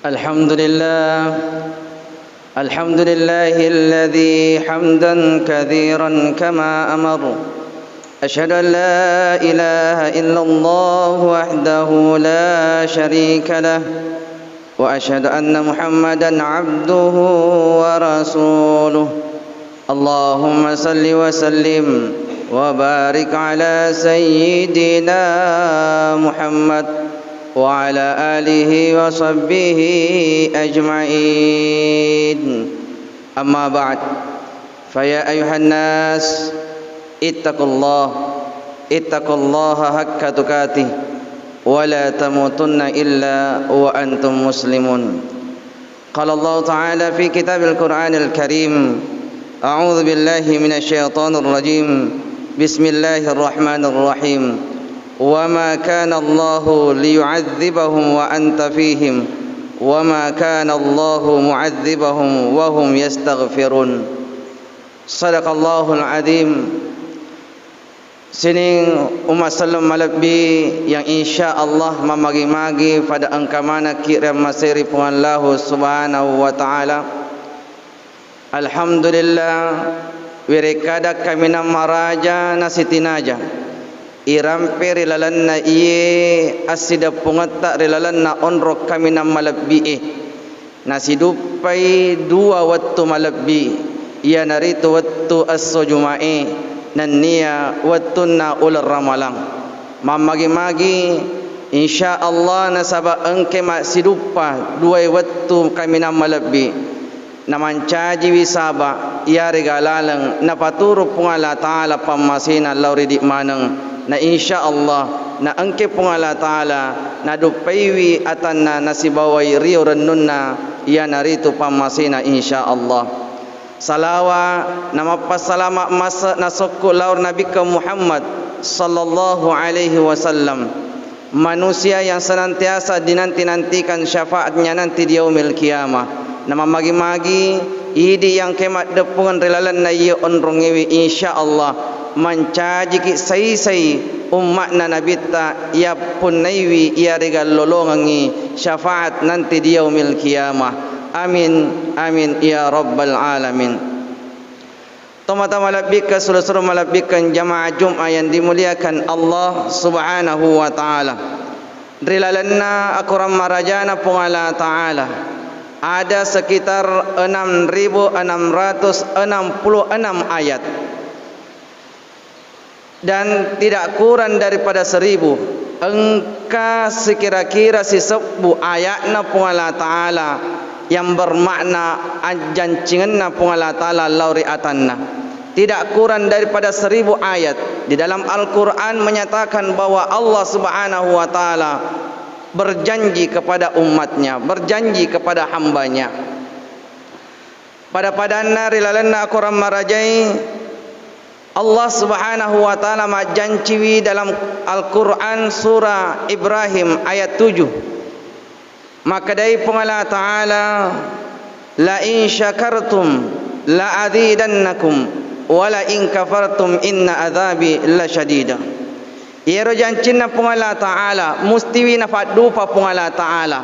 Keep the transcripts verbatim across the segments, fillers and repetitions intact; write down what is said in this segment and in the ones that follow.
الحمد لله. الحمد لله الذي حمدا كثيرا كما أمر. أشهد أن لا إله إلا الله وحده لا شريك له، وأشهد أن محمدا عبده ورسوله. اللهم صل وسلم وبارك على سيدنا محمد وعلى آله وصحبه أجمعين. أما بعد، فيا أيها الناس، اتقوا الله، اتقوا الله حق تقاته، ولا تموتن إلا وأنتم مسلمون. قال الله تعالى في كتاب القرآن الكريم: أعوذ بالله من الشيطان الرجيم. بسم الله الرحمن الرحيم. وما كان الله ليعذبهم وأنت فيهم، وما كان الله معذبهم وهم يستغفرون. صدق الله العظيم. Sining umma selleng malebbi yang insya Allah mammagi-magi pada engka manekki ri ammaseri Puang Allahu Subhanahu wa Ta'ala. Alhamdulillah, werekkada kaminang maraja nasitinaja irampe ri lalenna iye assideppungetta ri lalenna onrong kaminang malebbi'e. Nasiduppai dua wettu malebbi, iyanaritu wettu esso Jumae nennia wettunna uleng Ramalang. Mammagi-magi, insya Allah, nasaba engke massiduppa duae wettu kaminang malebbi, namancajiwi saba iyarega laleng napaturu Puang Allah Ta'ala pammasena lao ridi maneng. Na insya Allah, na engke Puang Allah Ta'ala naduppaiwi atanna nasibawai rio rennunna, iyanaritu pammasena, insya Allah. Salawa namappasalama masse nasokku lao ri Nabikkeng Muhammad sallallahu alaihi wasallam, manusia yang senantiasa dinanti-nantikan syafaatnya nanti di yaumil qiyamah. Namammagi-magi idi yang ke maddeppungeng ri lalenna iye onrongngewe, insya Allah mancajiki sai-sai umma'na Nabitta yappunnaiwi iyarega lolongengngi syafaat nanti di yaumil qiyamah. Amin, amin ya rabbal alamin. Tomatoa malebbikkeng, sulu-sulu malebbikkeng, jamaah Jumat yang dimuliakan Allah Subhanahu wa Ta'ala. Ri lalenna akorang marajana Puang Allah Ta'ala, ada sekitar enam ribu enam ratus enam puluh enam ayat. Dan tidak kurang daripada seribu, engka sikira-kira sisebbu ayatna Puang Allah Ta'ala yang bermakna ajjancingenna Puang Allah Ta'ala lao ri atanna. Tidak kurang daripada seribu ayat di dalam Al-Quran menyatakan bahwa Allah Subhanahu wa Ta'ala berjanji kepada umatnya, berjanji kepada hambanya. Pada-padanna ri lalenna akorang marajai, Allah Subhanahu wa Ta'ala majjanciwi dalam Al-Quran surah Ibrahim ayat tujuh. Makkedai Puang Allah Ta'ala, "La in syakartum la azidannakum, wa la in kafartum inna azabi lasyadid." Iyaro jancinna Puang Allah Ta'ala, mustiwi nafaddupa Puang Allah Ta'ala.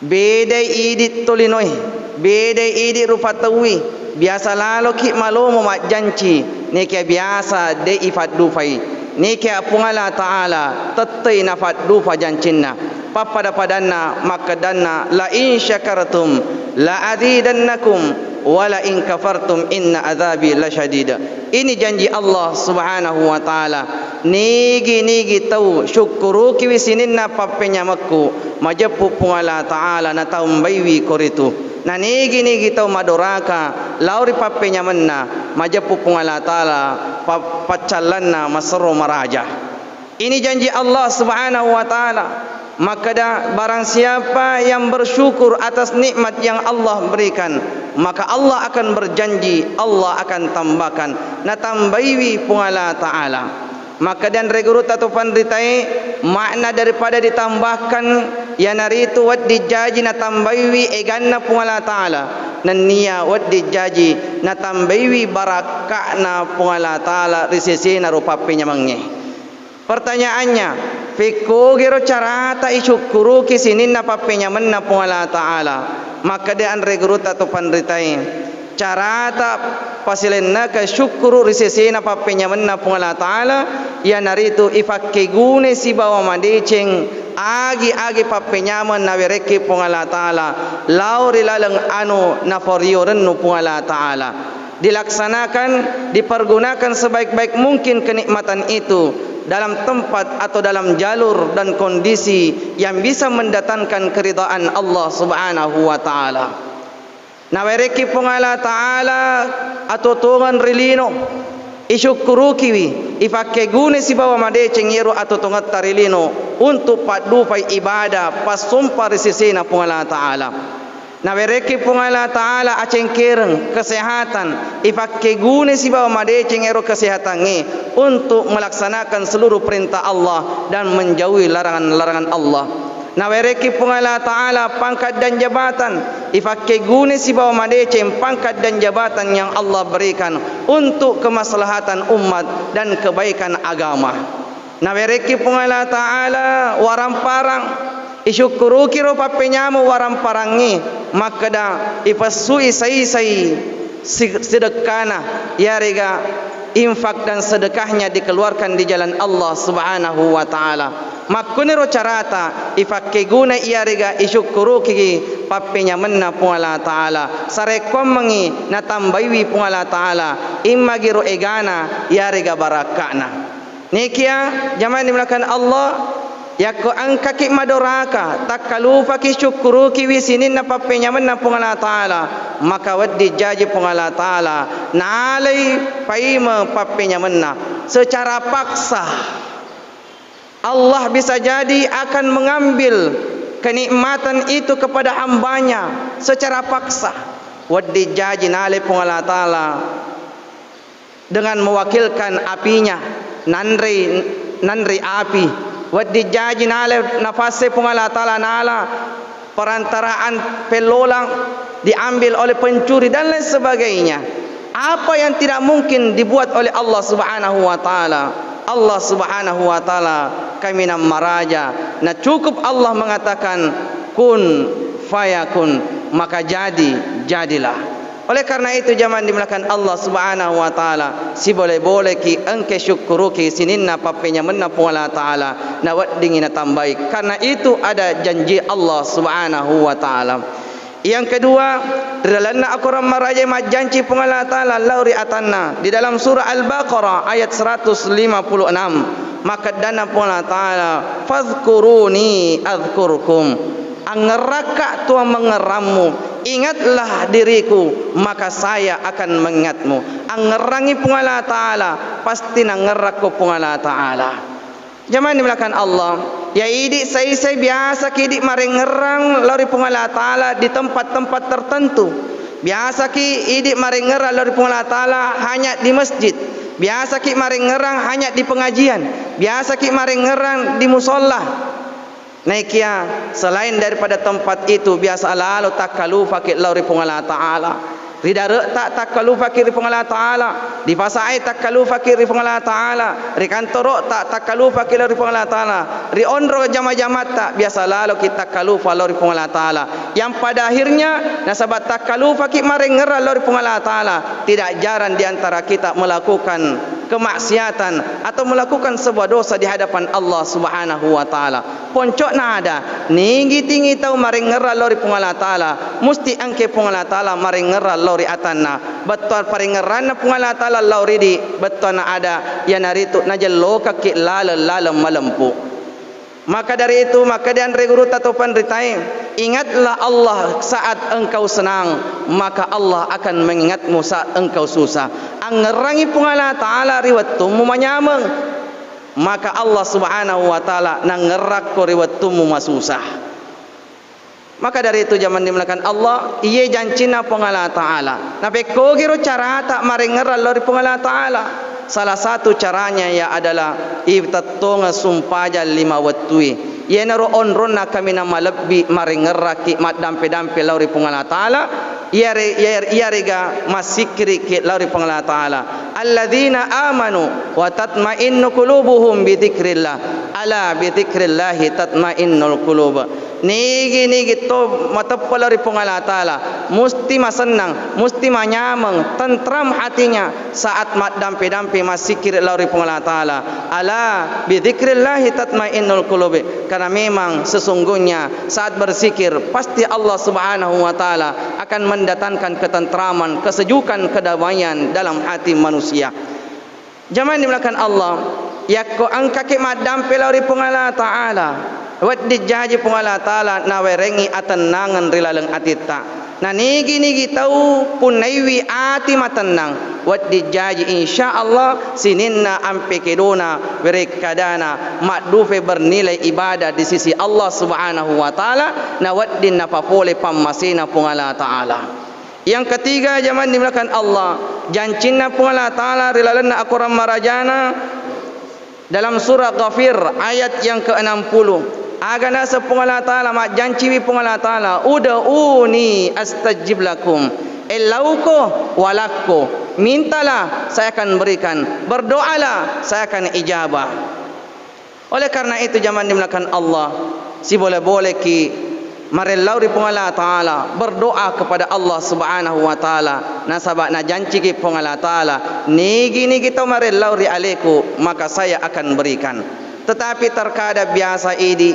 Bedai idi tolinoe, bedai idi rupa tauwe. Biasa laloki malomo majjanci, nekia biasa de ifaddupai. Nekia Puang Allah Ta'ala tettei nafaddupa jancinna. Pappada-padanna makkedanna, "La in syakartum la azidannakum, wa la in kafartum inna azabi lasyadid." Ini janji Allah Subhanahu wa Ta'ala. Nigi-nigi tau syukkurukiwi sininna pappenyamekku, majeppu Puang Allah Ta'ala natambaiwi koritu. Na nigi-nigi tau madoraka lao ri pappenyamenna, majeppu Puang Allah Ta'ala pa-, paccallanna maserro maraja. Ini janji Allah Subhanahu wa Ta'ala. Makkeda, barang siapa yang bersyukur atas nikmat yang Allah berikan, maka Allah akan berjanji, Allah akan tambahkan. Natambaiwi Puang Allah Ta'ala. Makkeda anre gurutta to panritae, makna daripada ditambahkan, iyanaritu wedding jaji natambaiwi eganna Puang Allah Ta'ala, nennia wedding jaji natambaiwi barakka'na Puang Allah Ta'ala ri sesena rupa pappenyamengnge. Pertanyaannya, Pekkogiro carata isukkuruki sininna pappenyamenna Puang Allah Ta'ala? Makkeda anre gurutta to panritae, carata pasilennakeng sukkuru ri sesena pappenyamenna Puang Allah Ta'ala, iyanaritu ifakkegune sibawa madeceng agi-agi pappenyameng nawerekki Puang Allah Ta'ala lao ri laleng anu nafariorennu Puang Allah Ta'ala. Dilaksanakan, dipergunakan sebaik-baik mungkin kenikmatan itu dalam tempat atau dalam jalur dan kondisi yang bisa mendatangkan keridhaan Allah Subhanahu wa Ta'ala. Nawerekki Puang Allah Ta'ala atuo-tuongeng ri lino, isukkurukiwi, ifakkegune sibawa madeceng iyaro atuo-tuongetta ri lino untuk paddupai ibadah passompa ri sesena Puang Allah Ta'ala. Nawerekki Puang Allah Ta'ala acengkereng, kesehatan, ifakkegune sibawa madeceng ero kesehatangnge untuk melaksanakan seluruh perintah Allah dan menjauhi larangan-larangan Allah. Nawerekki Puang Allah Ta'ala pangkat dan jabatan, ifakkegune sibawa madeceng pangkat dan jabatan yang Allah berikan untuk kemaslahatan umat dan kebaikan agama. Nawerekki Puang Allah Ta'ala waramparang, isyukkurukiro pappenyameng waramparangngé, makkeda ipessui sai-sai si-, sidekkana, iyarega infak dan sedekahnya dikeluarkan di jalan Allah Subhanahu wa Ta'ala. Makkuniro carata ifakkeguna iyarega isyukkuruki pappenyamenna Puang Allah Ta'ala, sarekkuammengngi natambaiwi Puang Allah Ta'ala, immagiro egana iyarega barakka'na. Nikia jamaah dimuliakan Allah, yakko engkaki madoraka, takkalupaki syukkurukiwi sininna pappenyamenna Puang Allah Ta'ala, maka wedding jaji Puang Allah Ta'ala nalai paimeng pappenyamenna secara paksa. Allah bisa jadi akan mengambil kenikmatan itu kepada hambanya secara paksa. Wedding jaji nalai Puang Allah Ta'ala dengan mewakilkan apinya, nanrei, nanrei api. Wedding jaji nala nafasse Puang Allah Ta'ala nala perantaraan pellolang, diambil oleh pencuri dan lain sebagainya. Apa yang tidak mungkin dibuat oleh Allah Subhanahu wa Ta'ala? Allah Subhanahu wa Ta'ala kaminang maraja. Nah, cukup Allah mengatakan, "Kun fayakun," maka jadi, jadilah. Oleh karena itu, jamaah dimuliakan Allah Subhanahu wa Ta'ala, sibole-boleki engke syukkuruki sininna pappenyamenna Puang Allah Ta'ala, naweddingi natambai. Karena itu ada janji Allah Subhanahu wa Ta'ala. Yang kedua, ri lalenna akorang maraja majjanci Puang Allah Ta'ala lao ri atanna. Di dalam surah Al-Baqarah ayat seratus lima puluh enam, makkeddana Puang Allah Ta'ala, "Fadhkuruni adzkurkum." Angngerakka tuammengngerammu, ingatlah diriku, maka saya akan mengingatmu. Angngerangi Puang Allah Ta'ala, pasti nangngerakko Puang Allah Ta'ala. Jamaah dimuliakan Allah, ya idi saisai biasa ki idi marengngerang lao ri Puang Allah Ta'ala di tempat-tempat tertentu. Biasa ki idi marengngerang lao ri Puang Allah Ta'ala hanya di masjid. Biasa ki marengngerang hanya di pengajian. Biasa ki marengngerang di musalla. Naikia selain daripada tempat itu, biasa lalo takkalupaki lao ri Puang Allah Ta'ala. Ri dare'ta takkalupaki ri Puang Allah Ta'ala, di pasae takkalupaki ri Puang Allah Ta'ala, ri kantoro'ta takkalupaki lao ri Puang Allah Ta'ala, ri onrong jama-jamatta biasa laloki takkalupa lao ri Puang Allah Ta'ala. Yang pada akhirnya, nasaba takkalupaki marengngerang lao ri Puang Allah Ta'ala, tidak jarang di antara kita melakukan kemaksiatan atau melakukan sebuah dosa di hadapan Allah Subhanahu wa Ta'ala. Ponco'na ada, nigi-tigi tau marengngerang lao ri Puang Allah Ta'ala, musti engke Puang Allah Ta'ala marengngerang lao ri atanna. Bettuanna parengngeranna Puang Allah Ta'ala lao ridi, bettuanna ada, iyanaritu najellokakki laleng-laleng malempu. Maka dari itu, maka di anre gurutta to panritae, ingatlah Allah saat engkau senang, maka Allah akan mengingatmu saat engkau susah. Angngerangi Puang Allah Ta'ala ri wettummu manyameng, maka Allah Subhanahu wa Ta'ala nangngerakko ri wettummu masusah. Maka dari itu, jamaah dimuliakan Allah, iye jancinna Puang Allah Ta'ala. Napekkogiro carata marengngerang lao ri Puang Allah Ta'ala? Salah satu caranya ya adalah itettongeng sumpajang lima wettue. Iyanaro onronna kaminang malebbi marengngerrakki maddampe-dampe lao ri Puang Allah Ta'ala, iyare-, iyare-, iyarega massikkirikki lao ri Puang Allah Ta'ala. Alladzina amanu wa tatmainnu qulubuhum bidzikrillah. Ala bidzikrillahi tatmainnul qulub. Nigi-nigi to mateppe lao ri Puang Allah Taala, musti masennang, musti manyameng, tentram hatinya saat maddampe-dampe massikiri lao ri Puang Allah Taala. Ala bidzikrillahi tatmainnul qulub. Karena memang sesungguhnya saat berzikir, pasti Allah Subhanahu wa Taala akan mendatangkan ketentraman, kesejukan, kedamaian dalam hati manusia. Jamaah dimuliakan Allah, yakko engkaki maddampe lao ri Puang Allah Taala, wedding jaji Puang Allah Taala nawerengngi atennangeng ri laleng atitta. Na nigi-nigi tau punnaiwi ati matennang, wedding jaji insya Allah sininna ampe kedona werekkadana maddupe bernilai ibadah di sisi Allah Subhanahu wa Taala, na wedding napapole pammasena Puang Allah Taala. Yang ketiga, jamaah dimuliakan Allah, jancinna Puang Allah Taala ri lalenna akorang marajana dalam surah Ghafir ayat yang keenam puluh. Aga naseng Puang Allah Taala, majjanciwi Puang Allah Taala, "Ud'uni astajib lakum." Ellauko, walakko, mintalah, saya akan berikan. Berdoalah, saya akan ijabah. Oleh karena itu, jamaah dimuliakan Allah, sibole-boleki marellau ri Puang Allah Taala, berdoa kepada Allah Subhanahu wa Taala, nasaba najanciki Puang Allah Taala, nigi-nigi tau marellau ri aleku, maka saya akan berikan. Tetapi terkadang biasa idi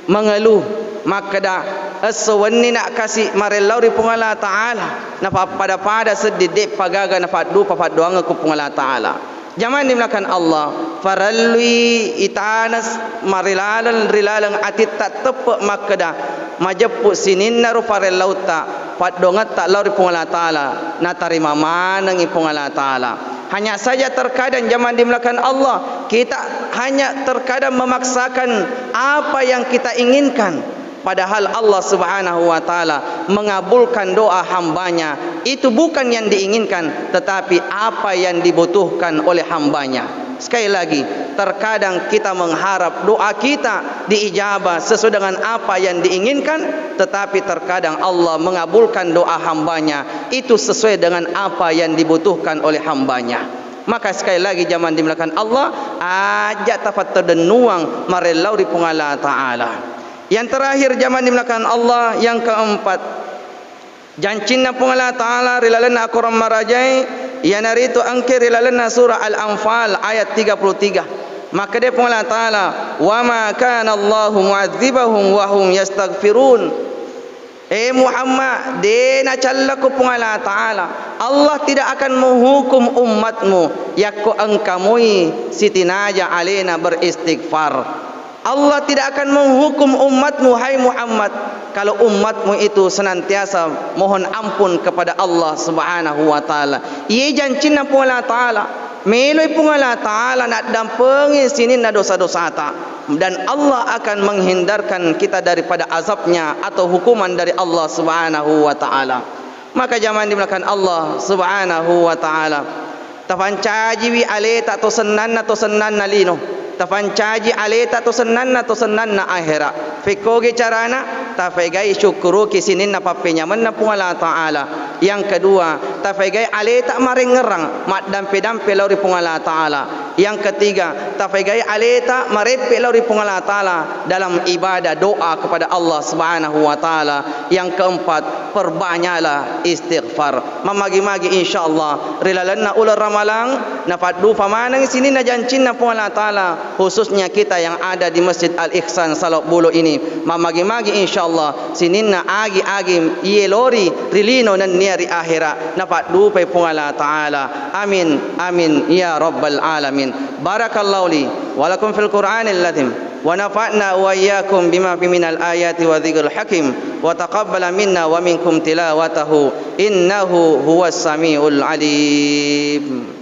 mengeluh, makkeda, esso wenni na kasi marellau ri Puang Allah Taala, napappada-pada seddi, de'pa gaga napaddupa paddoangekku Puang Allah Taala. Jamaah dimuliakan Allah, farellui itana s-, marilaleng ri laleng atitta teppe makkeda, majeppu sininna ro parellautta, paddongetta lao ri Puang Allah Taala, natarima manengi Puang Allah Taala. Hanya saja terkadang, jamaah dimuliakan Allah, kita hanya terkadang memaksakan apa yang kita inginkan. Padahal Allah Subhanahu wa Taala mengabulkan doa hambanya. Itu bukan yang diinginkan, tetapi apa yang dibutuhkan oleh hambanya. Sekali lagi, terkadang kita mengharap doa kita diijabah sesuai dengan apa yang diinginkan, tetapi terkadang Allah mengabulkan doa hambanya itu sesuai dengan apa yang dibutuhkan oleh hambanya. Maka sekali lagi, jamaah dimuliakan Allah, aja tafattedennuang marellau ri Puang Allah Taala. Yang terakhir, jamaah dimuliakan Allah, yang keempat, jancinna Puang Allah Taala ri lalenna akorang marajae, iyanaritu engke ri lalenna surah Al-Anfal ayat tiga puluh tiga. Makkeda Puang Allah Taala, "Wa ma kana Allahu mu'adzibahum wa hum yastaghfirun." Eh Muhammad, de nacallako Puang Allah Taala. Allah tidak akan menghukum umatmu yakko engka moi sitinaja alena beristighfar. Allah tidak akan menghukum umatmu, hai Muhammad, kalau umatmu itu senantiasa mohon ampun kepada Allah Subhanahu wa Taala. Iye jancinna Puang Allah Taala, meloi Puang Allah Taala naddampengi sininna dosa-dosata, dan Allah akan menghindarkan kita daripada azabnya atau hukuman dari Allah Subhanahu wa Taala. Maka jamaah dimuliakan Allah Subhanahu wa Taala, tafancajiwi aleta to sennanna, to sennanna lino. Tafancaji aleta to sennanna, to sennanna ahera. Fekkogi carana? Tafegai syukkuruki sininna pappenyamenna Puang Allah Taala. Yang kedua, tafegai aleta marengngerang, maddampe-dampe lao ri Puang Allah Taala. Yang ketiga, tafegai aleta mareppe lao ri Puang Allah Taala dalam ibadah doa kepada Allah Subhanahu wa Taala. Yang keempat, perbanyaklah istighfar. Mammagi-magi insyaallah ri lalenna uleng Ramalang napaddupa maneng sininna jancinna Puang Allah Taala, khususnya kita yang ada di Masjid Al Ihsan Salok Bulo ini. Mammagi-magi insyaallah sininna agi-agi iye lori ri lino nennia ri ahera napaddupai Puang Allah Taala. Amin, amin ya rabbal alamin. Barakallahu li wa lakum fil Qur'anil azim. Wa nafa'na wa iyyakum bima fi minal ayati wa dzikril hakim. Wa taqabbala minna wa minkum tilawatahu. Innahu huwas samiul alim.